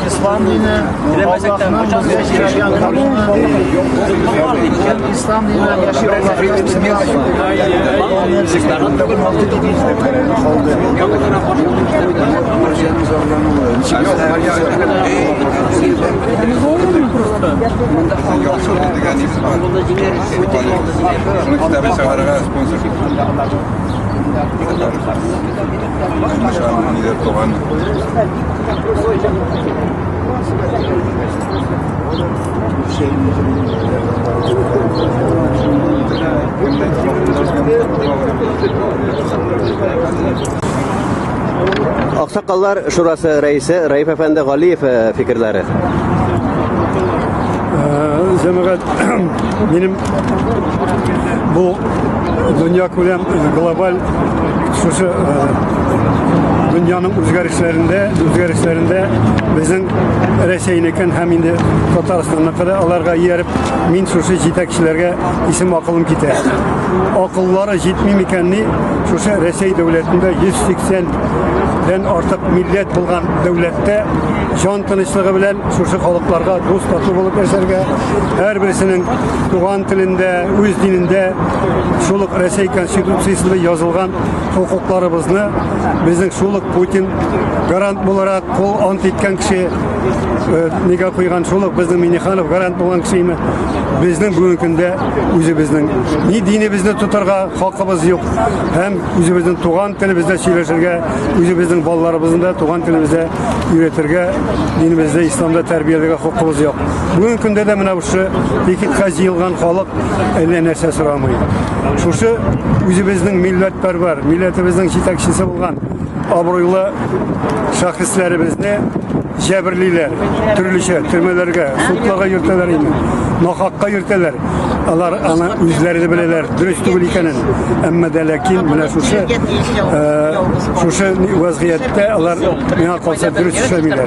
İslam dini, Allah'ın bize yaşayan İslam dinine Аксакаллар шурасы рәисе Раиф әфәнде Галиев фикерләре. Җәмәгать, минем бу дөнья күләм глобаль шушы дөньяның үзгәрешләрендә безнең Рәсәйнекен һәм инде Татарстанныкы да аларга ияреп, мин шушы җитәкчеләргә исем акылым китә. Акыллары җитми микәнни, шушы Рәсәй дәүләтендә 180 дән артык милләт булган дәүләттә җан тынычлыгы белән шушы халыкларга дус тату булып яшәргә, һәрберсенең туган телендә, үз динендә шул ук Рәсәй Конституциясендә язылган хокукларыбызны безнең шул ук Путин гарант буларак кул ант иткән кеше нигә куйган, шул ук безнең Минниханов гарант булган кешеме, безнең бүгенге көндә үзебезнең ни динебезне тотарга хакыбыз юк һәм үзебезнең туган телебездә сөйләшергә, үзебезнең балаларыбызны да туган телебездә өйрәтергә, динебездә, исламда тәрбияләргә хокукыбыз юк. Бүгенге көндә дә менә шушы пикетка җыелган халык әллә нәрсә сорамый. Шушы үзебезнең милләтпәрвәр, милләтебезнең җитәкчесе булган абруйлы шәхесләребезне җәберлиләр, төрлечә төрмәләргә, судларга йөртәләр инде, нахакка йөртәләр. Алар аны үзләре дә беләләр, дөрес түгел икәнен. Әмма дә ләкин менә шушы вазгыятьтә алар миңа калса дөрес эшләмиләр.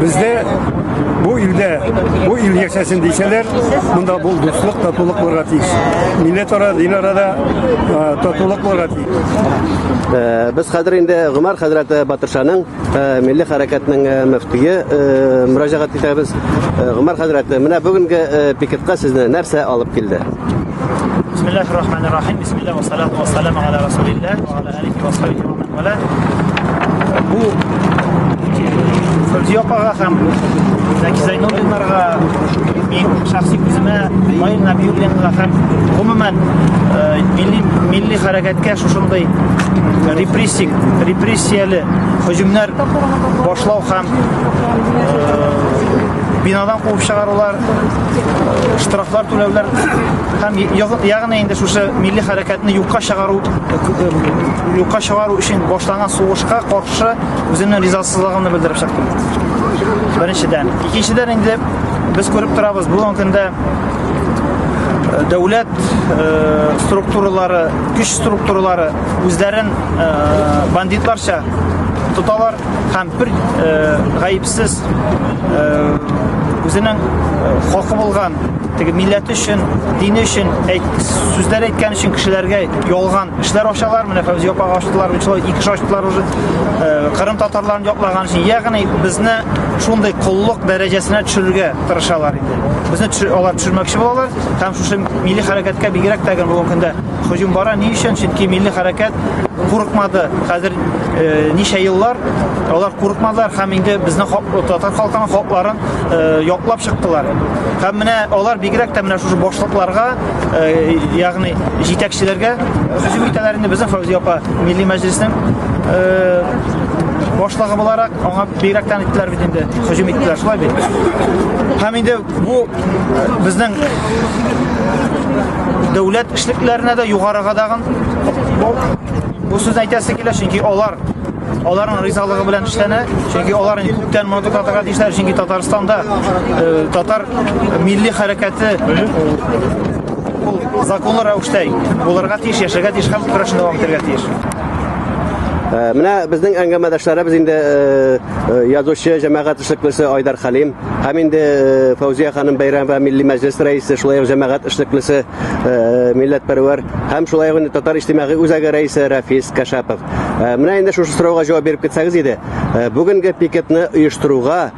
Бездә бу илдә, бу ил яшәсен дисәләр, монда бу дуслык, татулык булырга тиеш. Милләтара, динара да татулык булырга тиеш. Без хәзер инде Гомәр хәзрәт Батыршаның милли хәрәкәтнең мөфтие мөрәҗәгать итәбез. Гомәр хәзрәт, менә бүгенге пикетка сезне нәрсә алып килде? Бисмиллахир-рахманир-рахим. Бисмилла ва салату ва саламу аля расулилlah ва аля алихи ва асхабихи ва ман вала. Бу Фәүзия апага һәм Зәки Зәйнуллиннарга, мин шәхси үземә, Наил Нәбиуллинга һәм гомумән милли хәрәкәткә шушындый репрессияле һөҗүмнәр башлау һәм бинадан куып чыгарулар, штрафлар түләүләр һәм ягъни инде шушы милли хәрәкәтне юкка чыгару өчен башланган сугышка каршы үземнең ризасызлыгымны белдереп чыктым. Беренчедән. Икенчедән инде без күреп торабыз, бүгенге көндә дәүләт структуралары, көч структуралары үзләрен бандитларча тоталар һәм бер гаепсез Үзенең хакы булган теге милләте өчен, дине өчен әйт, сүзләр әйткән өчен кешеләргә ялган эшләр ачалар. Менә Фәүзия апага ачтылар, шулай ике кеше ачтылар уже. Кырым татарларын яклаган өчен, ягъни безне шундый коллык дәрәҗәсенә төшерергә тырышалар инде. Безне төшер, алар төшермәкче булалар һәм шушы милли хәрәкәткә бигрәк тә бүгенге көндә һөҗүм бара. Ни өчен? Чөнки милли хәрәкәт курыкмады. Хәзер ничә еллар алар курыкмадылар һәм инде безнең татар халкының хакларын яклап чыктылар. Һәм менә алар бигрәк тә менә шушы башлыкларга, ягъни җитәкчеләргә һөҗүм итәләр инде. Безнең Фәүзия апа Милли Мәҗлеснең башлыгы буларак аңа бигрәк тә иттеләр бит инде, һөҗүм иттеләр, шулай бит. Һәм инде бу безнең дәүләт эшлекләренә дә югарыга дагын бу сүз әйтәсе килә, чөнки алар аларның ризалыгы белән эшләнә, чөнки алар инде күптән моны туктатырга тиешләр, чөнки Татарстанда татар милли хәрәкәте ул законлы рәвештә булырга тиеш, яшәргә тиеш һәм көрәшне дәвам итәргә тиеш. Менә безнең әңгәмәдәшләребез инде язучы, җәмәгать эшлеклесе Айдар Хәлим һәм инде Фәүзия ханым Бәйрәмова, Милли Мәҗлес рәисе, шулай ук җәмәгать эшлеклесе, милләтпәрвәр һәм шулай ук инде Татар иҗтимагый үзәге рәисе Рафис Кашапов. Менә инде шушы сорауга җавап биреп китсәгез иде. Бүгенге пикетны оештыруга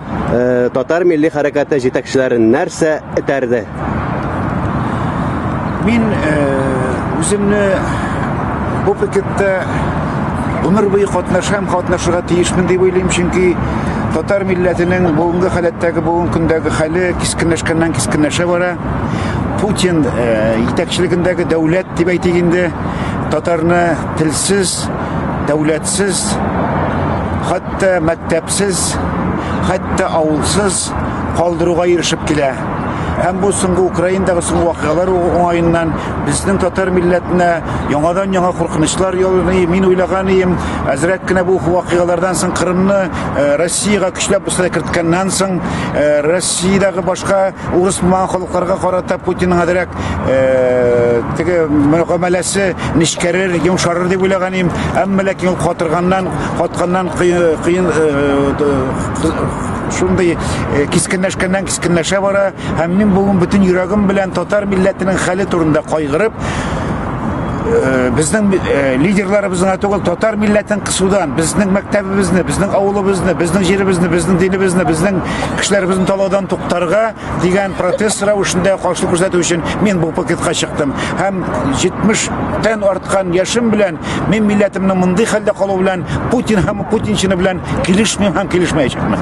татар милли хәрәкәте җитәкчеләрен нәрсә этәрде? Мин үземне бу пикетта гомер буе катнашам, катнашырга тиешмен дип уйлыйм, чөнки татар милләтенең бүгенге халәттәге, бүгенге көндәге хәле кискенләшкәннән кискенләшә бара. Путин җитәкчелегендәге дәүләт дип әйтик инде, татарны телсез, дәүләтсез, хәтта мәктәпсез, хәтта авылсыз калдыруга ирешеп килә. Һәм бу соңгы Украинадагы соңгы вакыйгалар уңаеннан безнең татар милләтенә яңадан-яңа куркынычлар ялыный. Мин уйлаган идем, әзрәк кенә бу вакыйгалардан соң Кырымны Россиягә көчләп булса да керткәннән соң, Россиядәге башка урыс булмаган халыкларга карата Путинның әзрәк теге мөгамәләсе нечкәрер, йомшарыр дип уйлаган идем. Әмма ләкин ул катырганнан, катканнан кыен шундый кискенләшкәннән кискенләшә бара. Һәм мин бүген бөтен йөрәгем белән татар милләтенең хәле турында кайгырып, безнең лидерларыбыз гына түгел, татар милләтен кысудан, безнең мәктәбебезне, безнең авылыбызны, безнең җиребезне, безнең динебезне, безнең кешеләребезне талаудан туктарга дигән протест рәвешендә каршылык күрсәтү өчен мин бу пакетка чыктым. Һәм 70-тән арткан яшем белән мин милләтемнең мондый хәлдә калуы белән Путин һәм путинчыны белән килешмим һәм килешмәячәкмен.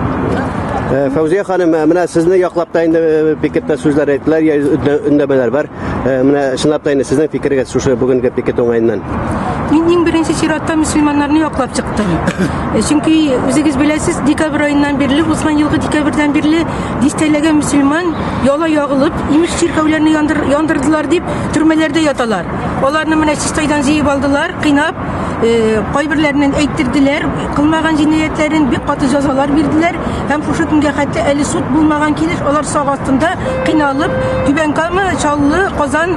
Фәүзия ханым, менә сезне яклап та инде пикетта сүзләр әйттеләр, я өндәмәләр бар. Менә чынлап та инде сезнең фикерегез шушы бүгенге пикет уңаеннан. Мин иң беренче чиратта мөселманнарны яклап чыктым. Чөнки үзегез беләсез, декабрь аеннан бирле, узган елгы декабрьдән бирле дистәләгән мөселман яла ягылып, имеш чиркәүләрне яндырдылар дип төрмәләрдә яталар. Аларны менә Чистайдан җыеп алдылар, кыйнап, кайберләреннән әйттерделәр, кылмаган җинаятьләрен бик каты җәзалар бирделәр һәм шушы көнгә хәтле әле суд булмаган килеш алар сак астында кыйналып Түбән Кама, Чаллы, Казан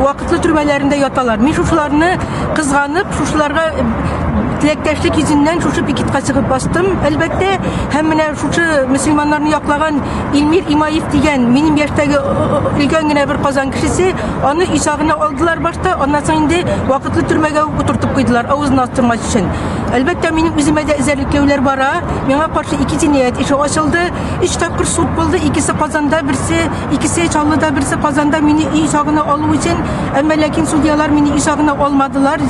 вакытлы төрмәләрендә яталар. Мин шушыларны кызганып, шушыларга теләктәшлек йөзеннән шушы пикетка чыгып бастым, әлбәттә. Һәм менә шушы мөселманнарны яклаган Илмир Имаев дигән минем яшьтәге өлкән генә бер Казан кешесе, аны өй сагына алдылар башта, аннан соң инде вакытлы төрмәгә үк утыртып куйдылар, авызын астырмас өчен. Әлбәттә, минем үземә дә эзәрлекләүләр бара. Миңа каршы ике җинаять эше ачылды. Өч тапкыр суд булды, икесе Казанда, берсе, икесе Чаллыда, берсе Казанда мине өй сагына алу өчен. Әмма ләкин судьялар мине өй сагына алмадылар.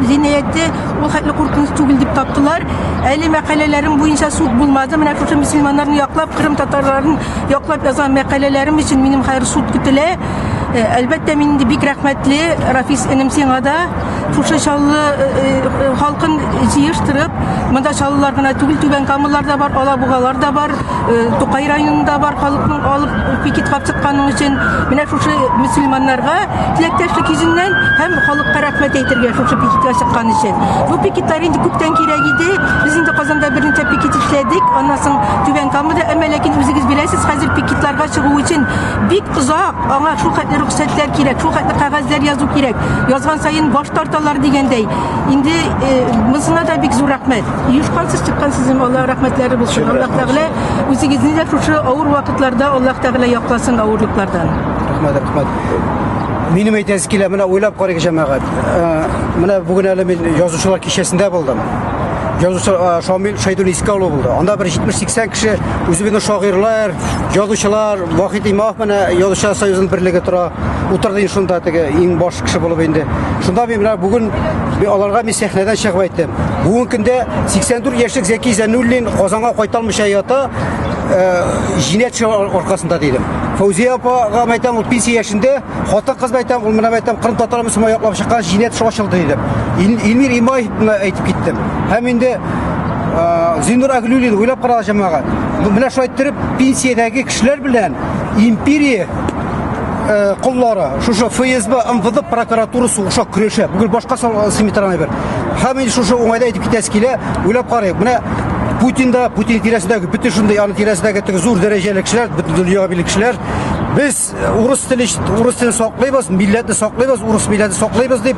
Җинаяте ул хәтле куркыныч түгел дип таптылар. Әле мәкаләләрем буенча суд булмады. Менә шушы мөселманнарны яклап, Кырым татарларын яклап язган мәкаләләрем өчен минем хәзер суд көтелә. Әлбәттә, мин инде бик рәхмәтле Рафис энем сиңа да. Шушы Чаллы халкын җыештырып, монда Чаллылар гына түгел, Түбән Камалар да бар, Алабугалар да бар, Тукай районында бар халыкның алып пикетка чыкканың өчен. Менә шушы мөселманнарга теләктәшлек йөзеннән һәм халыкка рәхмәт әйтергә шушы пикетка чыккан өчен. Бу пикетлар инде күптән кирәк иде. Без инде Казанда берничә пикет эшләдек, аннан соң Түбән Камада, әмма ләкин үзегез беләсез, хәзер пикетларга чыгу өчен бик озак, аңа шул хәтле рөхсәтләр кирәк, шул хәтле кәгазьләр язу кирәк. Язган саен баш тарталар дигәндәй. Инде монысына да бик зур рәхмәт. Оешкансыз, чыккансыз, Алла рәхмәтләре булсын. Аллаһ Тәгалә үзегезне дә шушы авыр вакытларда Аллаһ Тәгалә якласын авырлыклардан. Рәхмәт, рәхмәт. Минем әйтәсе килә, менә уйлап карыйк, җәмәгать. Менә бүген әле мин язучылар кичәсендә булдым. Язучы Шамил Шәйдуллин искә алу булды. Анда бер 70-80 кеше үзебезнең шагыйрьләр, язучылар, Вахит Имамов менә Язучылар союзының берлеге тора. Утырды инде шунда теге иң баш кеше булып инде. Шунда мин менә бүген аларга мин сәхнәдән чыгып әйттем. Бүгенге көндә 84 яшьлек Зәки Зәйнуллин Казанга кайта алмыйча ята, җинаятьче аркасында дидем. Фәүзия апага әйтәм, ул пенсия яшендә, хатын-кыз әйтәм, ул менә әйтәм, Кырым татар мөселман яклап чыккан җинаять эше ачылды дидем. Илмир Имаевны әйтеп киттем. Һәм инде Зиннур Әглүлин уйлап карагыз, җәмәгать. Менә шулай иттереп пенсиядәге кешеләр белән империя коллары, шушы ФСБ, МВД, прокуратура сугыша, көрәшә. Бүген башка симметраны бер. Һәм инде шушы уңайда әйтеп китәсе килә, уйлап карыйк. Менә Путин да, Путин тирәсендәге бөтен шундый аның тирәсендәге теге зур дәрәҗәле кешеләр, бөтен дөньяга билгеле кешеләр, без урыс теле, урыс телен саклыйбыз, милләтне саклыйбыз, урыс милләтен саклыйбыз дип,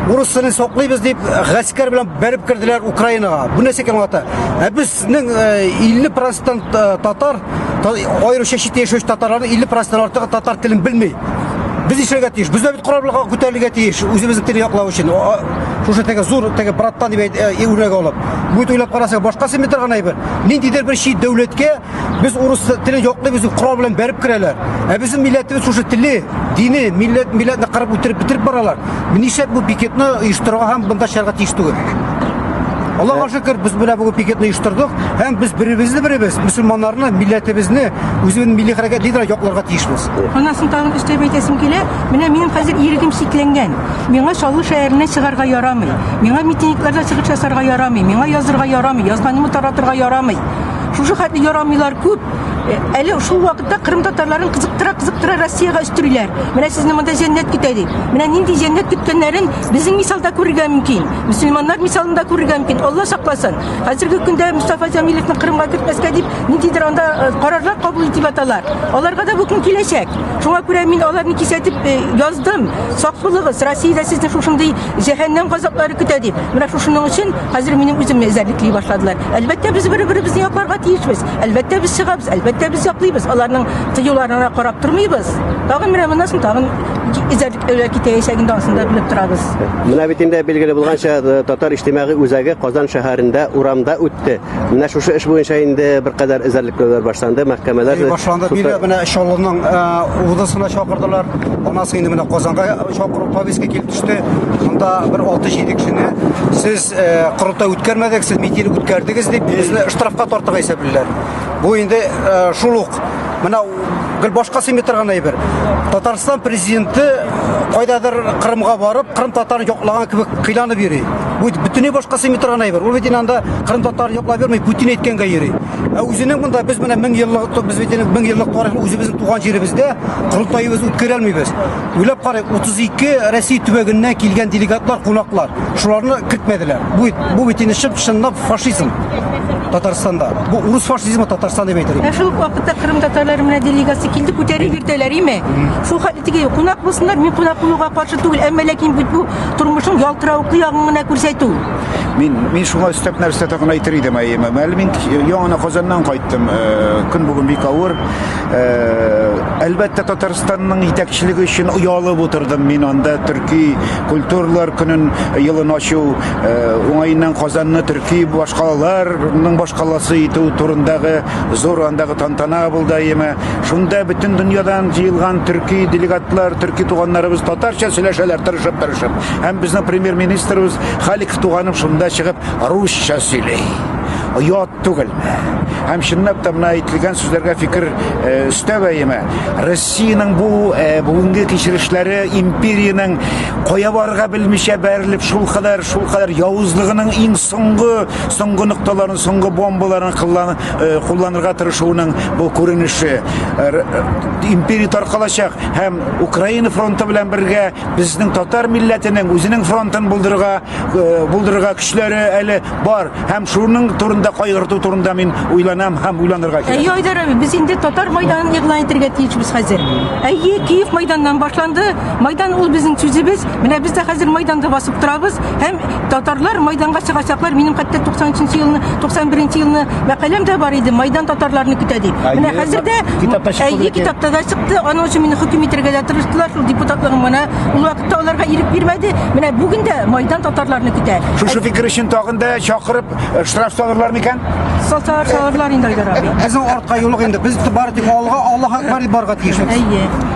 урыс телен саклыйбыз дип, гаскәр белән бәреп керделәр Украинага. Бу нәрсәгә аңлата? Ә безнең 50 проценттан татар, аеруча читтә яшәүче татарларның 50 проценттан артыгы татар телен белми. Без нишләргә тиеш? Без дә бит кораллыга күтәрелергә тиеш, үзебезнең телне яклау өчен. Шушы теге зур теге браттан дип үрнәк алып. Бу уйлап карасак, башка сыймый торган әйбер. Ниндидер бер чит дәүләткә без урыс телен яклыйбыз дип корал белән бәреп керәләр. Ә безнең милләтебез шушы теле, дине, милләт, милләтне кырып үтереп бетереп баралар. Нишләп бу пикетны оештырырга һәм монда чыгарга тиеш түгел? Аллаһка шөкер, без менә бүген пикетны оештырдык һәм без беребезне беребез, мөселманнарны, милләтебезне, үзебезнең милли хәрәкәт лидеры якларга тиешбез. Аннан соң тагын өстәп әйтәсем килә, менә минем хәзер ирегем чикләнгән. Миңа Чаллы шәһәреннән чыгарга ярамый. Миңа митингларда чыгыш ясарга ярамый. Миңа язырга ярамый, язганымны таратырга ярамый. Шушы хәтле ярамыйлар күп. Әле шул вакытта Кырым татарларын кызыктыра-кызыктыра Россиягә өстериләр. Менә сезне монда җәннәт көтә дип. Менә нинди җәннәт көткәннәрен безнең мисалда күрергә мөмкин. Мөселманнар мисалында күрергә мөмкин. Алла сакласын. Хәзерге көндә Мустафа Җәмилевны Кырымга кертмәскә дип ниндидер анда карарлар кабул итеп яталар. Аларга да бу көн киләчәк. Шуңа күрә мин аларны кисәтеп яздым. Сак булыгыз, Россиядә сезне шушындый җәһәннәм газаплары көтә дип. Менә шушының өчен хәзер минем үземне эзәрлекли башладылар. Әлбәттә, без бер-беребезне якларга тиешбез. Әлбәттә, без чыгабыз, әлбәттә, без яклыйбыз. Аларның тыюларына карап тормыйбыз. Тагын менә моннан соң тагын эзәрлекләүләр китәячәген дә асын да белеп торабыз. Менә бит инде билгеле булганча, Татар иҗтимагый үзәге Казан шәһәрендә урамда үтте. Менә шушы эш буенча инде беркадәр эзәрлекләүләр башланды, мәхкәмәләр башланды. Мине менә Чаллының УВДсына чакырдылар. Аннан соң инде менә Казанга чакыру повестка килеп төште. Монда бер 6-7 кешене сез корылтай үткәрмәдек, сез митинг үткәрдегез дип безне штрафка тартырга исәплиләр. Бу инде шул ук менә гел башка сыймый торган әйбер. Татарстан президенты кайдадыр Кырымга барып, Кырым татарын яклаган кебек кыйланып йөри. Бу бөтенләй башка сыймый торган әйбер. Ул бит инде анда Кырым татарын яклап йөрми, Путин әйткәнгә йөри. Ә үзенең монда без менә 1000 еллык без бит инде 1000 еллык тарихлы үзебезнең туган җиребездә корылтаебыз үткәрә алмыйбыз. Уйлап карыйк, 32 Россия төбәгеннән килгән делегатлар, кунаклар, шуларны кертмәделәр. Бу бу бит инде чып-чынлап фашизм Татарстанда. Бу урыс фашизмы Татарстан дип әйтер идем. Ә шул ук вакытта Кырым татарлары менә делегация килде, күтәреп йөртәләр, име? Шул хәтле теге кунак булсыннар, мин кунак булуга каршы түгел, әмма ләкин бит бу тормышның ялтыравыклы ягын гына күрсәтү. Мин мин шуңа өстәп нәрсә тагын әйтер идем, әйеме. Әле мин яңа гына Казаннан кайттым. Көн бүген бик авыр. Әлбәттә, Татарстанның итәкчелеге өчен оялып утырдым мин анда төрки культуралар көнен елын ачу уңаеннан Казанны төрки башкалаларның башкаласы итү турындагы зур андагы тантана булды әйеме. Шунда бөтен дөньядан җыелган төрки делегатлар, төрки туганнарыбыз татарча сөйләшәләр тырышып-тырышып. Һәм безнең премьер-министрыбыз Халиков туганым шунда чыгып русча сөйли. Оят түгелме? Һәм чынлап та менә әйтелгән сүзләргә фикер өстәп әйеме, Россиянең бу бүгенге кичерешләре империянең кая барырга белмичә бәрелеп шулкадәр, шулкадәр явызлыгының иң соңгы, соңгы нокталарын, соңгы бомбаларын кулланырга тырышуының бу күренеше. Империя таркалачак һәм Украина фронты белән бергә безнең татар милләтенең үзенең фронтын булдырырга, булдырырга көчләре әле бар. Һәм шуның турында турында кайгырту турында мин уйланам һәм уйланырга кирәк. Әйе, Айдар абый, без инде татар майданын игълан итәргә тиешбез хәзер. Әйе, Киев майданнан башланды. Майдан ул безнең сүзебез. Менә без дә хәзер майданда басып торабыз һәм татарлар майданга чыгачаклар. Минем хәтта 93 елны, 91 елны мәкаләм дә бар иде, Майдан татарларны көтә дип. Менә хәзер дә китапта чыкты. Әйе, китапта да чыкты. Аның өчен мине хөкем итәргә дә тырыштылар. Шул депутатлыгым гына ул вакытта аларга ирек бирмәде. Менә бүген дә Майдан татарларны көтә. Шушы фикер өчен тагын да чакырып э, штраф салырлар микән? Салсалар салырлар инде, Айдар абый. Безнең артка юл юк инде. Без бары тик алга, Аллаһ Акбар дип барырга тиешбез. Әйе.